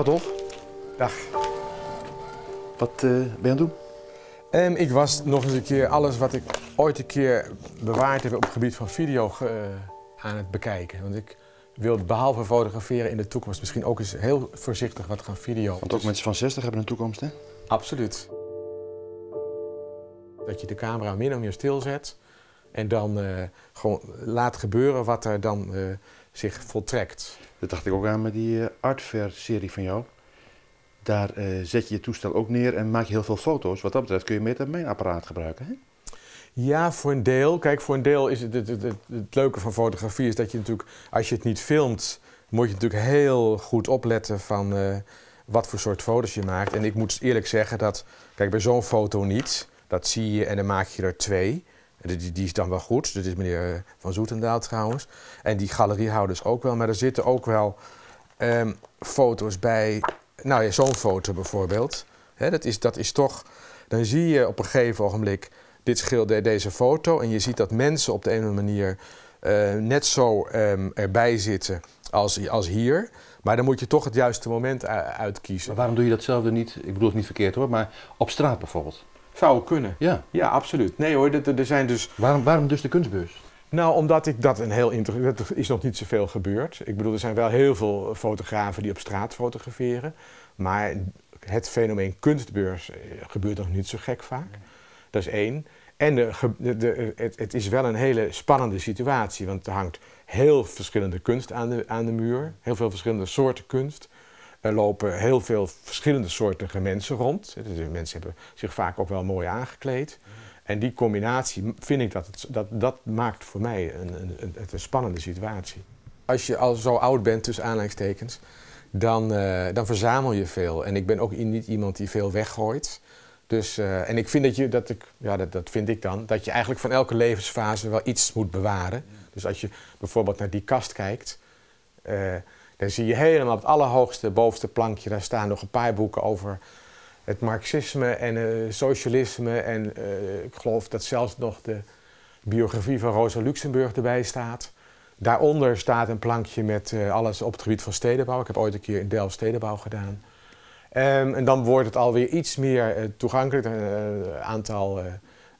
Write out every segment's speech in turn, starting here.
Dag Dolf. Dag. Wat ben je aan het doen? Ik was nog eens een keer alles wat ik ooit een keer bewaard heb op het gebied van video aan het bekijken. Want ik wil behalve fotograferen in de toekomst misschien ook eens heel voorzichtig wat gaan video. Want ook mensen van 60 hebben een toekomst, hè? Absoluut. Dat je de camera min of meer stilzet en dan gewoon laat gebeuren wat er dan zich voltrekt. Dat dacht ik ook aan met die Art Fair-serie van jou. Daar zet je je toestel ook neer en maak je heel veel foto's. Wat dat betreft kun je beter mijn apparaat gebruiken, hè? Ja, voor een deel. Kijk, voor een deel is het leuke van fotografie is dat je natuurlijk, als je het niet filmt, moet je natuurlijk heel goed opletten van wat voor soort foto's je maakt. En ik moet eerlijk zeggen dat, kijk, bij zo'n foto niet. Dat zie je en dan maak je er twee. Die is dan wel goed. Dat is meneer Van Zoetendaal trouwens. En die galeriehouders ook wel. Maar er zitten ook wel foto's bij. Nou ja, zo'n foto bijvoorbeeld. Hè, dat is toch... Dan zie je op een gegeven ogenblik dit schilder, deze foto. En je ziet dat mensen op de een of andere manier net zo erbij zitten als hier. Maar dan moet je toch het juiste moment uitkiezen. Maar waarom doe je datzelfde niet? Ik bedoel het niet verkeerd hoor, maar op straat bijvoorbeeld. Zou kunnen. Ja. Ja, absoluut. Nee hoor, er zijn dus... Waarom dus de kunstbeurs? Nou, omdat ik dat een heel interessant... Dat is nog niet zoveel gebeurd. Ik bedoel, er zijn wel heel veel fotografen die op straat fotograferen. Maar het fenomeen kunstbeurs gebeurt nog niet zo gek vaak. Dat is één. En het is wel een hele spannende situatie. Want er hangt heel verschillende kunst aan de muur. Heel veel verschillende soorten kunst. Er lopen heel veel verschillende soorten mensen rond. Dus mensen hebben zich vaak ook wel mooi aangekleed. En die combinatie vind ik dat maakt voor mij een spannende situatie. Als je al zo oud bent, tussen aanhalingstekens, dan verzamel je veel. En ik ben ook niet iemand die veel weggooit. Dus, en ik vind dat vind ik dan, dat je eigenlijk van elke levensfase wel iets moet bewaren. Dus als je bijvoorbeeld naar die kast kijkt, dan zie je helemaal op het allerhoogste, bovenste plankje, daar staan nog een paar boeken over het marxisme en socialisme. En ik geloof dat zelfs nog de biografie van Rosa Luxemburg erbij staat. Daaronder staat een plankje met alles op het gebied van stedenbouw. Ik heb ooit een keer in Delft stedenbouw gedaan. En dan wordt het alweer iets meer toegankelijk. Een aantal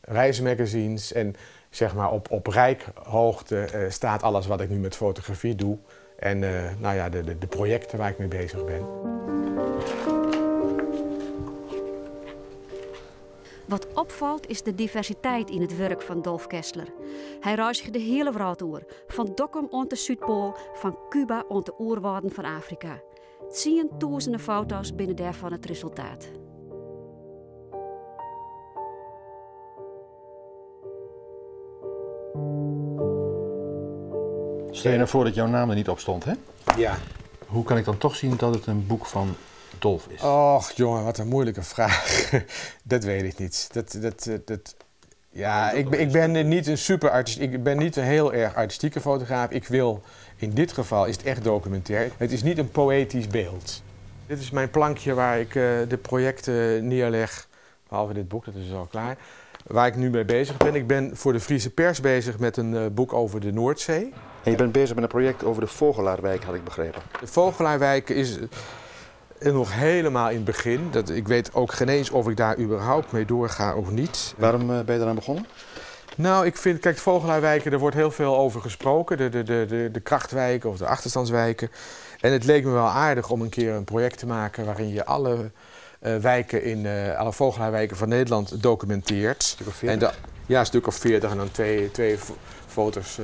reismagazines. En zeg maar op rijkhoogte staat alles wat ik nu met fotografie doe. En nou ja, de projecten waar ik mee bezig ben. Wat opvalt is de diversiteit in het werk van Dolf Kessler. Hij reist de hele wereld door, van Dokkum ont de Zuidpool, van Cuba ont de oerwouden van Afrika. Tienduizenden foto's binnen daarvan het resultaat. Stel je nou voor dat jouw naam er niet op stond, hè? Ja. Hoe kan ik dan toch zien dat het een boek van Dolf is? Och, jongen, wat een moeilijke vraag. Dat weet ik niet. Ja, ik ben niet een super artist. Ik ben niet een heel erg artistieke fotograaf. Ik wil, in dit geval is het echt documentair. Het is niet een poëtisch beeld. Dit is mijn plankje waar ik de projecten neerleg. Behalve dit boek, dat is al klaar. Waar ik nu mee bezig ben. Ik ben voor de Friese pers bezig met een boek over de Noordzee. En je bent bezig met een project over de Vogelaarwijk, had ik begrepen. De Vogelaarwijk is nog helemaal in het begin. Ik weet ook geen eens of ik daar überhaupt mee doorga of niet. Waarom ben je daaraan begonnen? Nou, ik vind, kijk, de Vogelaarwijken, daar wordt heel veel over gesproken. De krachtwijken of de achterstandswijken. En het leek me wel aardig om een keer een project te maken waarin je alle wijken in alle Vogelaarwijken van Nederland documenteert. Een stuk of 40? Ja, een stuk of 40 en dan twee foto's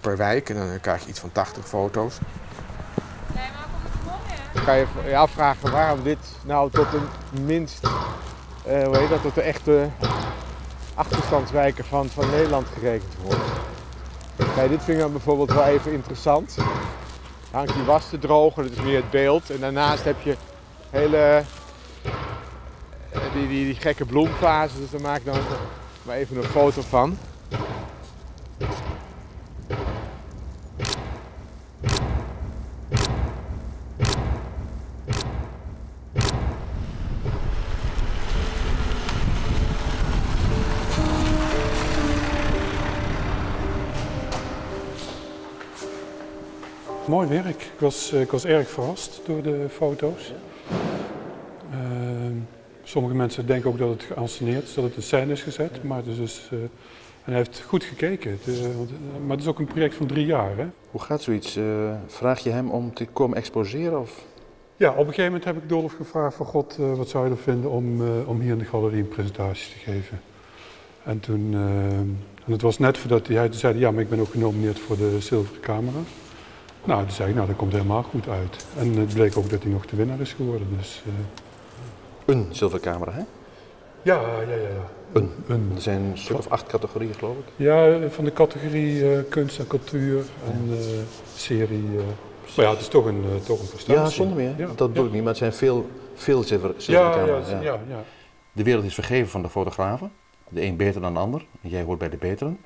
per wijk. En dan krijg je iets van 80 foto's. Nee, maar komt het mooi, hè? Dan kan je je afvragen waarom dit nou tot de minst, hoe heet dat, tot de echte achterstandswijken van Nederland gerekend wordt. Kijk, dit vind ik dan bijvoorbeeld wel even interessant. Dan hangt die was te drogen, dat is meer het beeld. En daarnaast heb je hele die gekke bloemvazen, dus daar maak ik dan maar even een foto van. Mooi werk. Ik was erg verrast door de foto's. Sommige mensen denken ook dat het geënsceneerd is, dat het in scène is gezet. Maar het is dus, en hij heeft goed gekeken. Maar het is ook een project van 3 jaar. Hè? Hoe gaat zoiets? Vraag je hem om te komen exposeren? Of? Ja, op een gegeven moment heb ik Dolf gevraagd van god, wat zou je er vinden om hier in de galerie een presentatie te geven? En toen, en het was net voordat hij toen zei, ja, maar ik ben ook genomineerd voor de zilveren camera. Nou, toen zei ik, nou, dat komt helemaal goed uit. En het bleek ook dat hij nog de winnaar is geworden. Dus, Een zilveren camera, hè? Ja. Een. Een. Er zijn een stuk of 8 categorieën, geloof ik. Ja, van de categorie kunst en cultuur en serie. Maar ja, het is toch een prestatie. Ja, zonder meer. Ja, Dat bedoel ja. ik niet, maar het zijn veel, veel zilveren camera's. Ja. De wereld is vergeven van de fotografen. De een beter dan de ander. En jij hoort bij de beteren.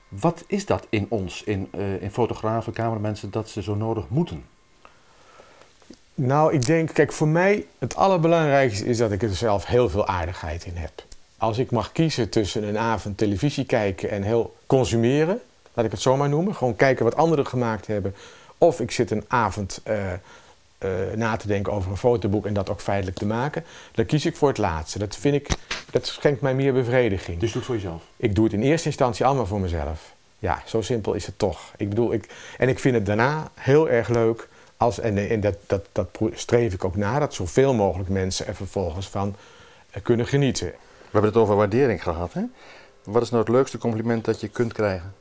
Wat is dat in ons, in fotografen, cameramensen, dat ze zo nodig moeten? Nou, ik denk, kijk, voor mij het allerbelangrijkste is dat ik er zelf heel veel aardigheid in heb. Als ik mag kiezen tussen een avond televisie kijken en heel consumeren, laat ik het zo maar noemen, gewoon kijken wat anderen gemaakt hebben, of ik zit een avond na te denken over een fotoboek en dat ook feitelijk te maken, dan kies ik voor het laatste. Dat vind ik, dat schenkt mij meer bevrediging. Dus je doet het voor jezelf? Ik doe het in eerste instantie allemaal voor mezelf. Ja, zo simpel is het toch. Ik bedoel, en ik vind het daarna heel erg leuk, als, en dat streef ik ook na, dat zoveel mogelijk mensen er vervolgens van kunnen genieten. We hebben het over waardering gehad, hè? Wat is nou het leukste compliment dat je kunt krijgen?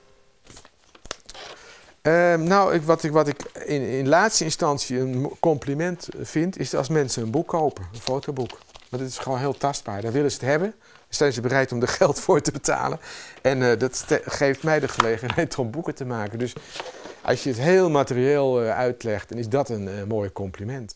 Nou, wat ik in laatste instantie een compliment vind, is als mensen een boek kopen, een fotoboek. Want het is gewoon heel tastbaar. Dan willen ze het hebben, dan zijn ze bereid om er geld voor te betalen. En dat geeft mij de gelegenheid om boeken te maken. Dus als je het heel materieel uitlegt, dan is dat een mooi compliment.